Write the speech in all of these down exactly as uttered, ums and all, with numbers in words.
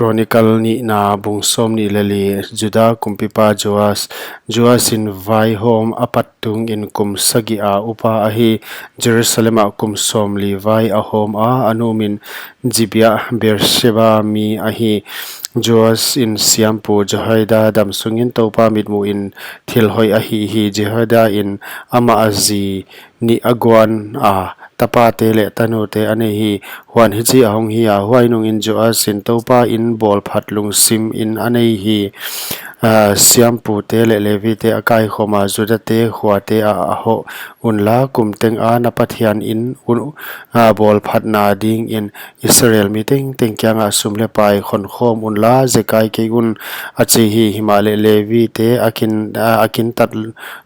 Chronicle nihna bung sawmnih leh li. Juda kumpipa Joas. Joas in vaihawm a pat tungin kum sagih a upa ahi. Jerusalem ah kum sawmli vai a hawm a, a nu min Zibia, Beersheba mi ahi. Joas in siampu Jehoiada dam sungin Toupa mitmuhin thil hoih a hih hi. Jehoiada in amah a zi nih a guan a, tapate leh tanute a nei hi. Huan hichi a hong hi a, huai nungin Joas in Toupa in bawlphat lungsim in a nei hi. A, siampute leh Levite a kaikhawm a, Judate khuate ah a hoh unla, kum teng a na Pathian in un, a, bawlphatna dingin Israel mi tengteng kiangah sum leh pai khonkhawm unla, zekai kei un, a chi hi. Himahleh Levite a kin, a, a kin tat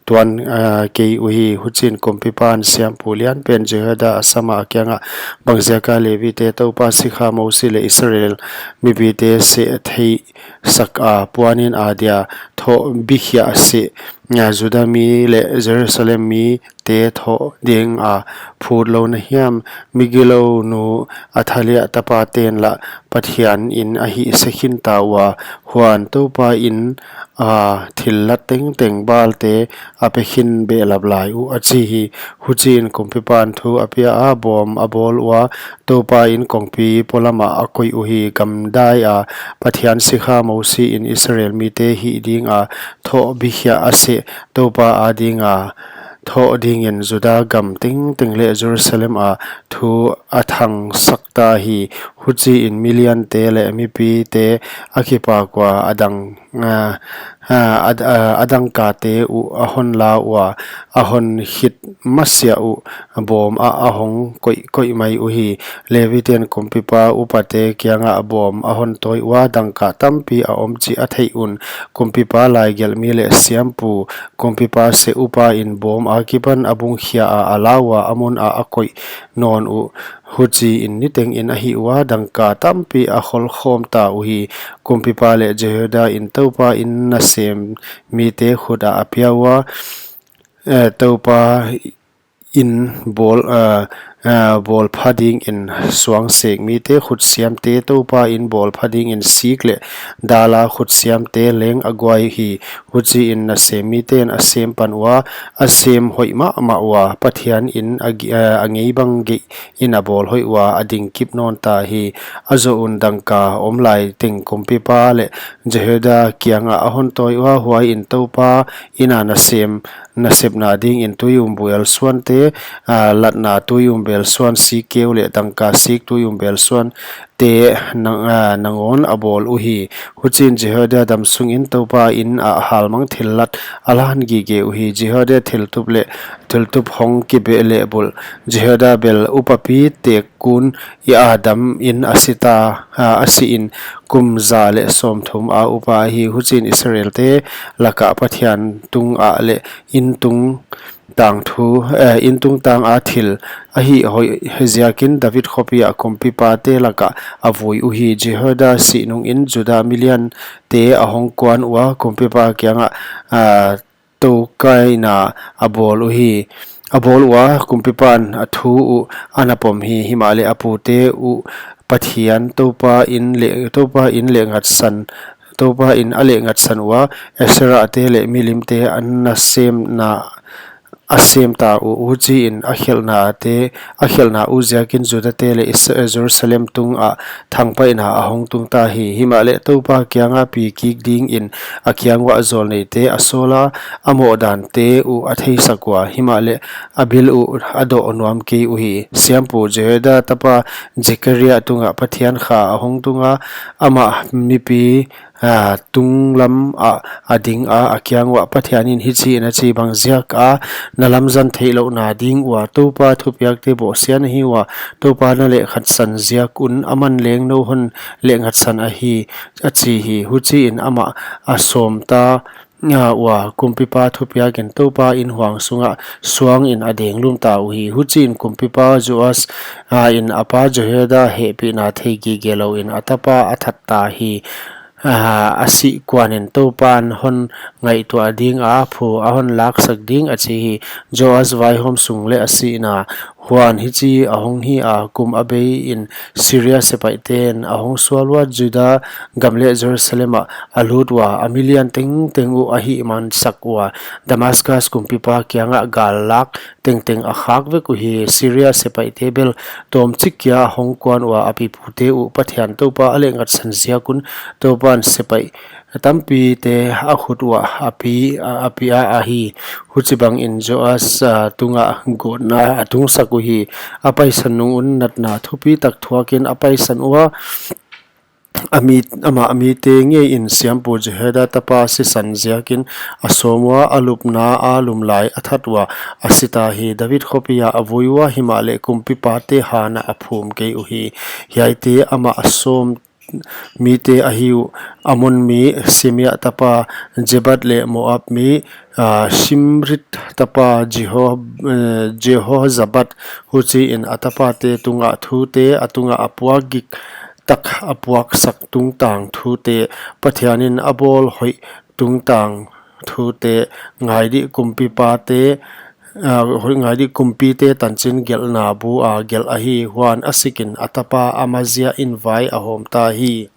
tuan, a, kei uhi. Huchiin kumpipan siampu lianpen Jehoiada a sam a, a kiangah, Bangziaka Levite Toupa sikha Mosi leh Israel mipite seh theisak a puanin a dia thoh bikhiah seh, a, Juda mi leh Jerusalem mite thoh ding a phut lou na hiam? Migilounu Athaliah tapaten lah Pathian in a hihse khin ta ua, huan Toupa in, a, thillat tengteng Baalte a pe khin behlap lai uh, a chi hi. Huchiin kumpipan thu a pia a, bawm a bawl ua, Toupa in kongpi polamah a koih uhi. Gamdai a Pathian sikha Mosi in Israel mite hih dinga thoh bikhiah a seh Toupa adinga thoh dingin Juda gam tengteng leh Jerusalem a thu a thangsak ta hi. Huchiin miliante leh mipite a kipak ua, a dang, a, a, a, a dangkate uh a hon la ua, a hon khit masiah uh bawm ah a hong koih, koih mai uhi. Leviten kumpipa upate kiangah bawm a hon tawi ua, dangka tampi a om chih a theih un, kumpipa laigelhmi leh siampu, kumpipa seh upa in bawm akipan a bungkhia a, a la ua, a mun ah a koih nawn uh. Huchiin nitengin a hih ua, dangka tampi a kholkhawm ta uhi. Kumpipa leh Jehoiada in Toupa in nasem mite khut ah a pia ua, eh, Toupa in bawl, eh, eh, bawlpha dingin suangsek mite khutsiamte Toupa in bawlpha dingin sik leh dala khutsiamte leng a guai hi. Huchiin nasem miten a sem pan ua, a sem hoih mahmah ua, Pathian in a gi-, eh, a ngei bang geih in a bawl hoih ua, a ding kip nawn ta hi. A zoh un, dangka om lai teng kumpipa leh Jehoiada kiangah a hon tawi ua, huai in Toupa in a nasem, nasepna dingin tui um buel suante, a, latna tui um bel suan sik keu leh dangka sik tui um bel suante nang-, a, nangawn a bawl uhi. Huchiin Jehoiada dam sungin Toupa in ah halmang thillat a lan gige uhi. Jehoiada thiltup leh, thiltup hong kibeh leh bulh. Jehoiada bel upapi tekkun i a dam in a si ta, a, a si in, kum za leh sawmthum a upa hi. Huchiin Israelte lakah Pathian tungah leh in tungtang thu, eh, in tungtang a thil a hih hoih ziakin David khopi ah kumpipate lakah a vui uhi. Jehoiada sih nungin Juda miliante a hong kuan ua, kumpipa kiangah, a, toukaina a bawl uhi. A bawl ua, kumpipan a thu uh a na pom hi. Himahleh a pute uh Pathian Toupa in leh, Toupa in leh ngatsan, Toupa in a leh ngatsan ua, Aserate leh milimte a nasemna a sem ta uh. Huchiin a khelhnate, a khelhna uh ziakin Judate leh Is-, eh, Jerusalem tungah thangpaihna a hong tung ta hi. Himahleh Toupa kiangah pi kik dingin a kiang uah zawlneite a sawl a, a mohdante uh a theisak ua, himahleh a bil uh a doh nuam kei uhi. Siampu Jehoiada tapa Zekaria tungah Pathian kha a hong tung a, amah mipi, a, tunglam ah a ding a, a kiang uah Pathian in hichiin a chi, Bangziak a na lamzang theihlouhna ding ua Toupa thupiakte bawhsiat na hi ua? Toupa na leh ngatsan ziak un, aman leng nou hon leh ngatsan ahi, a chi hi. Huchiin amah a sawm ta, a, ua, kumpipa thupiakin Toupa in huang sungah suangin a denglum ta uhi. Huchiin kumpipa Joas, a, in a pa Jehoiada hehpihna thei gige louin a tapa a that ta hi. A, a sih kuanin Toupan hon ngaihtuah dinga phu a hon laksak ding, a chi hi. Joas vaihawm sung leh a sihna. Huan hichi a hong hi a, kum a bei in Syria sepaihten a hong sual ua, Juda gam leh Jerusalem ah a lut ua, a milian tengteng uh a hihmansak ua, Damascus kumpipa kiangah gal lak tengteng a khak vek uhi. Syria sepaihte bel tawmchik kia a hong kuan ua, a pipute uh Pathian Toupa a lehngatsan ziak un, Toupan sepaih tampite a khut uah a pi, a, a pia ahi. Huchibangin Joas, a, tungah gawtna a tungsak uhi. A paisan nung un natna thupitak thuakin a paisan ua, a mi, amah mite ngeiin siampu Jehoiada tapa sisan ziakin a sawm ua, a lupna a lumlai a that ua, a sita hi. David khopi ah a vui ua, himahleh kumpipate hanah a phum kei uhi. Hiaite amah a sawm mite ahi uh: Ammon mi Simea tapa Jabad leh Moab mi, a, Simrit tapa Jeho-, eh, Jehozabad. Huchiin a tapate tungah thute, a tungah a puakgik tak a puaksak tungtang thute, Pathianin a bawl hoih tungtang thute, ngai dih kumpipate, a, hoih ngai dih kumpite tanchin gelhna bu a gelh ahi. Huan a sikin a tapa Amazia in vai a hawmta hi.